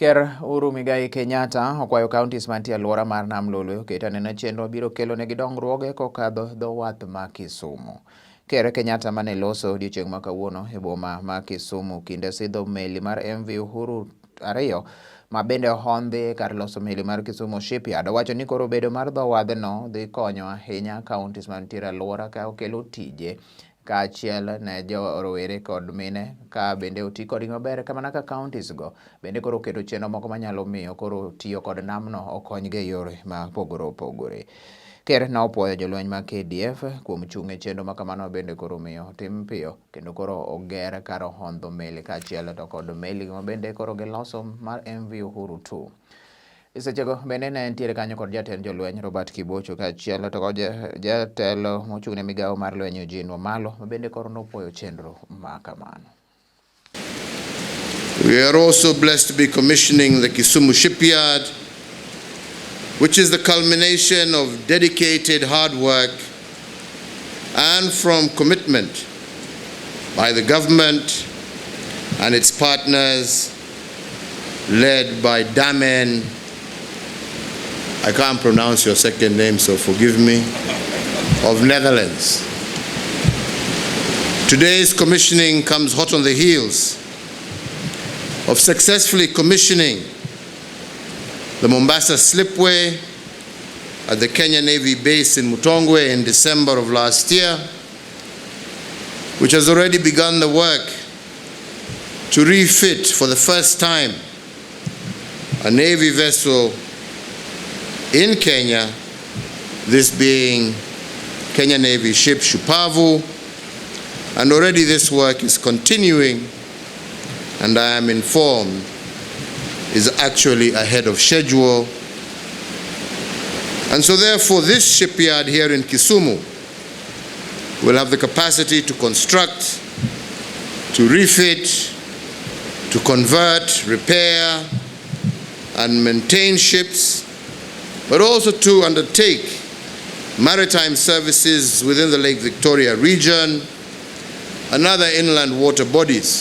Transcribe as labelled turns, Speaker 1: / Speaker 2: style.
Speaker 1: Ker Uhuru Muigai Kenyatta okwayo counties mantie alwora mar Nam Lolwe oket anena chenro mabiro kelo negi dongruoge kokadho dho wath ma Kisumu. Ker Kenyatta mane loso odiochieng' ma kawuono e boma ma Kisumu kinde sidho meli mar MV Uhuru 2 ma bende ohondhi kar loso meli mar Kisumu Shipyard owacho ni koro bedo mar dho wadhno dhi konyo ahinya counties mantiere alwora ka okelo tije kaachiel ne jo rowere kod mine ka bende oti kodgi maber kamana ka counties go bende koro oketo chenro moko manyalo miyo koro tiyo kod namno okonygi e yore ma opogore opogore. Ker nopuoyo jolweny mag KDF kuom chung' e chenro ma kamano bende koro miyo otim piyo kendo koro oger kar hondho meli kaachiel to kod meli ma bende koro giloso mar MV Uhuru 2. E sechego bende ne entiere kanyo kod jatend jolweny Robert Kibocho kaachiel to kod jatelo mochung' ne migawo mar lweny Eugene Wamalwa ma bende koro nopuoyo chenro ma kamano.
Speaker 2: We are also blessed to be commissioning the Kisumu Shipyard, which is the culmination of dedicated hard work and from commitment by the government and its partners, led by Damen, I can't pronounce your second name, so forgive me, of Netherlands. Today's commissioning comes hot on the heels of successfully commissioning the Mombasa Slipway at the Kenya Navy base in Mutongwe in December of last year, which has already begun the work to refit for the first time a Navy vessel in Kenya, this being Kenya Navy ship Shupavu, and already this work is continuing, and I am informed is actually ahead of schedule. And so therefore this shipyard here in Kisumu will have the capacity to construct, to refit, to convert, repair, and maintain ships, but also to undertake maritime services within the Lake Victoria region and other inland water bodies.